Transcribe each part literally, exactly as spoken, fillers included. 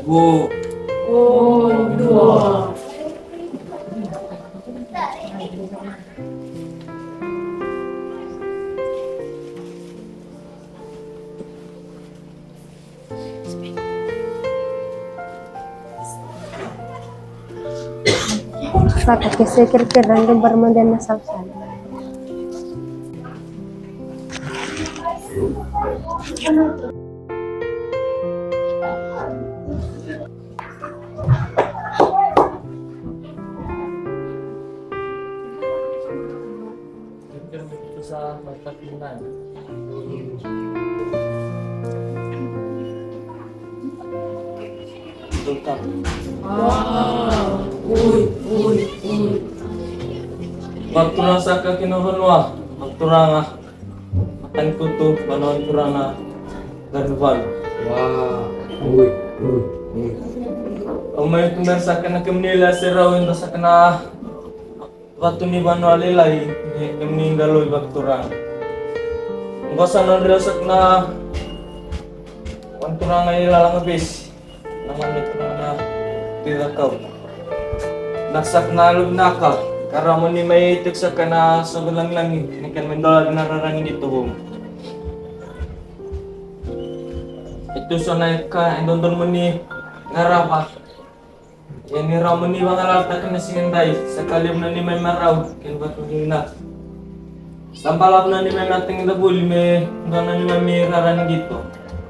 Vo. Vo, dua. Saka ke se kerekere, rau qai bera mada na sausau. Vakaturaga saka ki na vanua, vakaturaga. Matanikutu, vanua ni turaga na Garivalu. Wow. Ui, ui, ui. Au mai tubera saka na kemuni lewe serau, eda saka na vatu ni vanua lailai, ni kemuni qalovi vakaturaga. Qo sa nodra saka na vanua ni turaga i Lalagavesi. Na mani turaga na Ticakau. Na saka na luvinaka, ka ra mani mai tiko saka na soqo lagilagi, ni kena mai dolavi na rara ni qito vou. E tu so na ka e dodonu mani qarava. Ia ni rau mani vagalalataka na siga edai, sa ka levu na neimami marau kei na vakavinavinaka. Sa balavu na neimami a tagicaka voli me dua na neimami rara ni qito.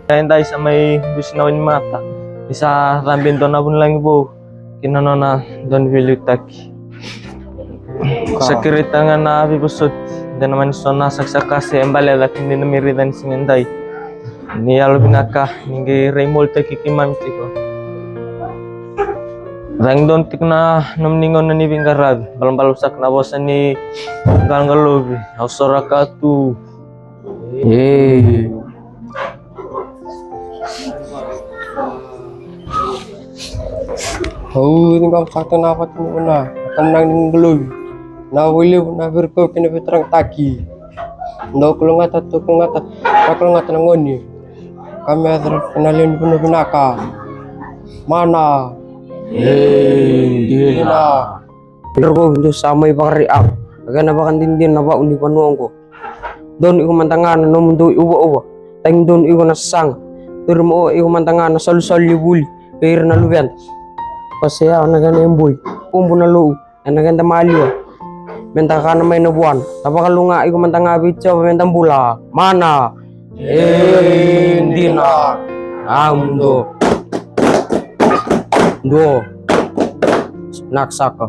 Edai sa mai dusi na wainimata, ni sa cabe e dua na vunilagi vou ki na nona dua ni veiliutaki. Sa kerei talega na veivosoti, de na mani so na sakasaka se bale cake ni na mai raica ni siga edai. Ni yalovinaka, ni qai rai molitaki keimami tiko. Cagi donu tiko na nomuni gauna ni veiqaravi, balabalavu saka na vosa ni qaloqalovi, au soraka tu. Ei. Au ciqoma saka na vatu ni vuna, na kamunagi ni qalovi. Na volivu na virikau kei na veitaragataki. Dau kalougata, dau kalougata, dau kalougata na gone. Ka me yacova na lewe ni vanua vinaka. Mana. Ei, dina. Dina. Dou sa mai vakaraitaka na kena vakadinadina na va'u ni vanua oqo. Donu iko mada ga na nomudou iuvauva, tagi donu iko na sasaga. Turi ma'o'a iko mada ga na salusalu ni vuli vei ira na luveda. Pasea na kena iboi, kubu na lo'u ena keda maliwa. Meda kana mai na vuana, da vakalouga'a iko mada ga vei Jiova meda bula. Mana. E dina. A muduo. Duo. Vinaka saka.